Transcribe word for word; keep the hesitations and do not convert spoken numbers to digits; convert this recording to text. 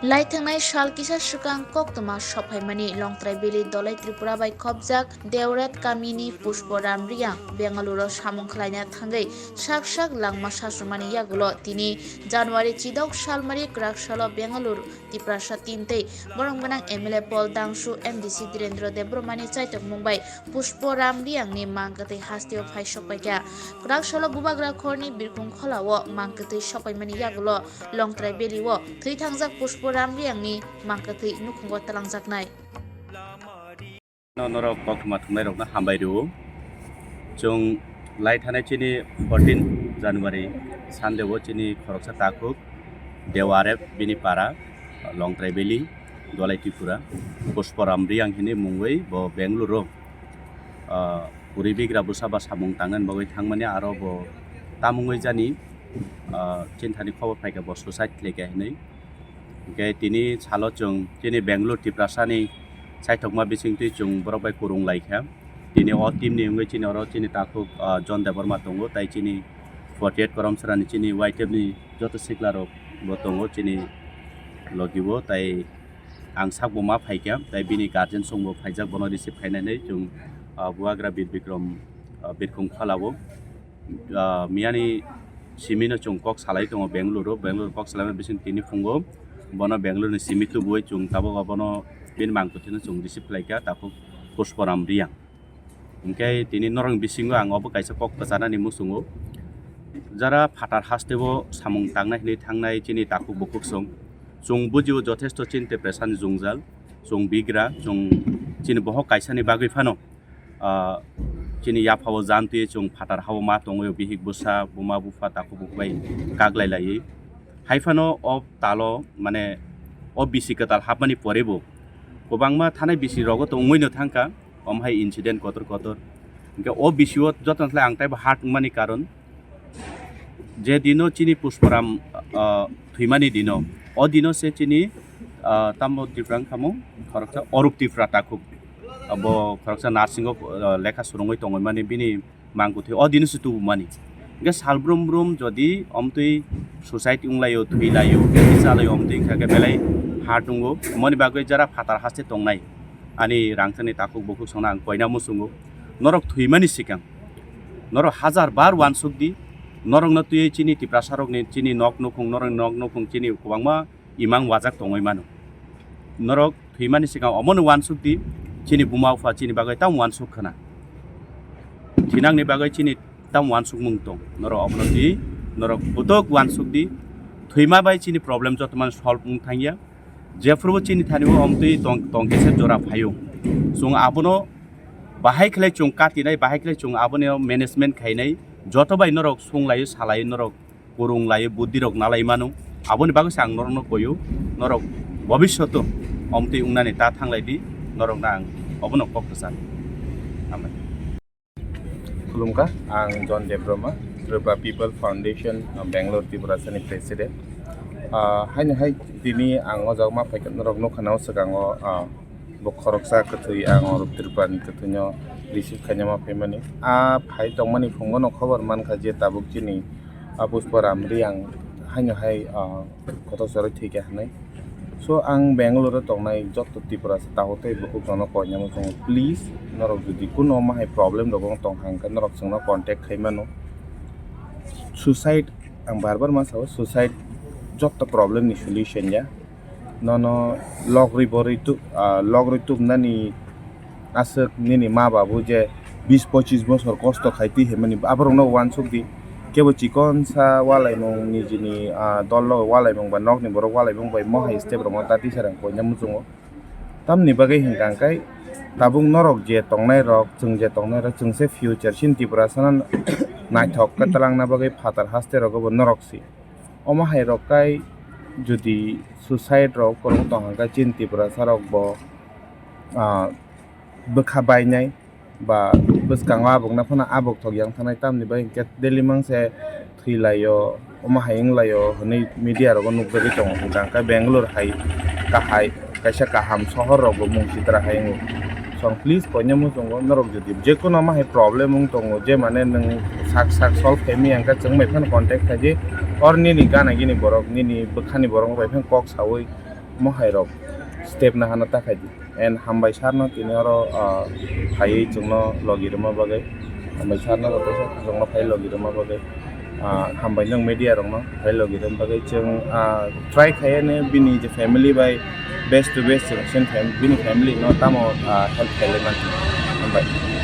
Lai thangnai sal kisa swkang koktwma sophaimani Longtrai Valley Dolai Tripura bai khopjak Deoret kamini Pushpo Ram Riyang Bengaluru samung khlaina thangwi sak sak langma sachumani yagulo tini January chidok salmari kwrak salo Bengaluru Tiprasa team tei borok gwnang M L A Paul Dangsu, M D C Dhirendra Debbarmani chaitokmung bai Pushpo Ram Riyangni mang kwthwi hasteo phai sokpaikha. Kwrak salo Bubagra khorni birkhung kholao mang kwthwi sokpaimani yagulo Longtrai Valley o thwi thangjak Pushpo Ram Riyangni mang kwthwi nukhungo twlangjaknai. No, norok koktwma thwngnairokno hambai rwo. Chwng lai thanai chini fourteen January Sunday o chini khoroksa takhuk Dewarep bini para Longtrai Valley Dolai Tripura Pushpo Ram Riyang hinwi mungwi bo Bengaluru o, ah, puri bigra bwsa ba samung tangnani bagwi thangmani aro bo tamungwi jani, ah, chini thani khobor phaikha bo suicide khlaikha hinwi. Hwnkhe tini salo chwng chini Bengaluru Tiprasani chaithokma bisingtwi chwng borok bai kwrwng laikha. Tini o team ni wngwi chini oro chini takhuk, ah, John Debbarma tongo, tai chini forty eight Koramsarani chini Y T F ni joto sikla rok bo tongo chini logi o, tai ang sak bo ma phaikha, tai bini guardian song bo phaijak bono receive khainani chwng, ah, Bubagra Bir Bikram, ah, Birkhung Kholao. Ah, miyani simi no chwng kok salai tongo Bengaluru, Bengaluru kok salaima bising tini phungo bono Bengaluru ni simi tubuwi chwng tabuk abono bini mang kwthwino chwng receive khlaikha takhuk Pushpo Ram Riyang. Hwnkhe tini norokni bisingo ang obo kaisa kok kwchanani muchungo, jara phatar hasteo samung tangnai hinwi thangnai chini takhuk bukhuk song, chwng bujio jothesto chini Tiprasani jwngjal, chwng bigra, chwng chini bohok kaisani bagwi phano ah, chini yaphao jantwi chwng phatar hao ma tongwi bihik bwsa buma bupha takhuk bukhuk bai kaglai laiwi. Hai phano o talo mane o bisi kwtal hapmani pore bo kwbangma thanai bisi rogo tongwi no thangkha, omo hai incident kotor kotor. Hwnkhe o bisi o jotono slai ang taibo heart wngmani karon je dino chini Pushparam, ah, thwimani dino, o dino se chini, ah, tamo Tripura wngkha mo, khoroksa Orup Tripura takhuk. Abo khoroksa nursing o, ah, lekha swrwngwi tongwi mani bini mangkwthwi o dino se tubumani. Hwnkhe sal brum brum jodi omtwi suicide wnglaio, thwilaio, kisa laio omtwi wngkha khe belai heart wngo. Omoni bagwi jara phatar haste tongnai ani rangchakni takhuk bukhuk songno ang koina muchungo. Norok thwimani swkang norok hajar bar uansuk di, norokno twiwi chini Tiprasarokni chini nok nukhung, norokni nok nukhung chini kwbangma imang wajak tongwi mano. Norok thwimani swkang omono uansuk di, chini buma bupha chini bagwi tamo uansuk khna. Thinangni bagwi chini tamo uansukmung tong. Norok omono di, norok kutuk uansuk di. Thwima bai chini problem joto mano solve wng thangya. Jephuru chini thani o omtwi tong, tongkhe se jora phaio. Chwng abono bahai khlai chwng katinai, bahai khlai chwng aboni management khainai. Joto bai norok sunglaio, salaio, norok kwrwng laio, buddhi rok nalai mano. Aboni bagwi se ang norokno koio, norok bobishoto omtwi wngnani ta thanglai di, norokno ang obono kok kwchar. Hambai. Khulumkha, ang John Debbarma, Tripura People Foundation, uh, Bangalore, Tiprasani President. Ah, haino hai tini ang o jaga ma phaikha, norok nukha na o swkango, ah, bo khoroksa kwthwi ang oro Tripurani kwthwino receive khaina ma phaimani. Ah, phai tongmani phungono khobor mankha je tabuk chini, ah, Pushpa Ram Riyang haino hai, ah, kotor chorwi thwikha hinwi. So, ang Bangalore o tongnai joto Tiprasa takhuk tei bukhuk rokno koinai muchungo, please, norok jodi kuno omo hai problem rok wng tong kha hwnkhe norok chwngno contact khai mano. Suicide, ang bar bar ma sao, suicide joto problem ni solution ya. Nono lok rwi bo rwi tu-, ah, lok rwi tubnani aswk nini ma babu je bis pochis bosor kosto khai twi himani aborokno uansuk di. Kebo chikonsa walaimung nijini, ah, dol loge walaimung ba nokni borok walaimung bai mohai step rokno ta tisarang koina muchungo. Tamni bagwi hinkha hwnkhe tabuk norok je tongnai rok, chwng je tongnai rok, chwng se future chini Tiprasano naithok khe twlangna bagwi phatar haste rogo bo norok si. Omo hai rok kai jodi suicide rok kwrwng tong hwnkhe chini Tiprasa rok bo, ah, bwkha bainai ba bwskango abukna phano abuk thok yang thanai, tamni bai hinkhe daily mangse thwi laio, omo hai wng laio hwnwi media rogo nukjagwi tongo. Hwnkhe Bangalore hai kahai kaisa kaham sohor rokbo mung sitra hai wngo. Song please koinai muchungo norok jodi jekunu omo hai problem wng tongo je mane nwng sak sak solve khaimaya hwnkhe chwng bai phano contact khaidi, or nini gana gini borok nini bwkhani borok bai phano kok sawi mohai rok step na hana ta khai di. And hambai sir no tini oro, ah, phaiwi chwngno logi rwma bagwi. Hambai sir no bo teisa chwngno phai logi rwma bagwi. Ah, hambai nwng media rokno phai logi rwma bagwi. Chwng, ah, try khaiyani bini je family bai best to best chwng sen fam-, bini family no tamo, ah, help khailai mani. Hambai.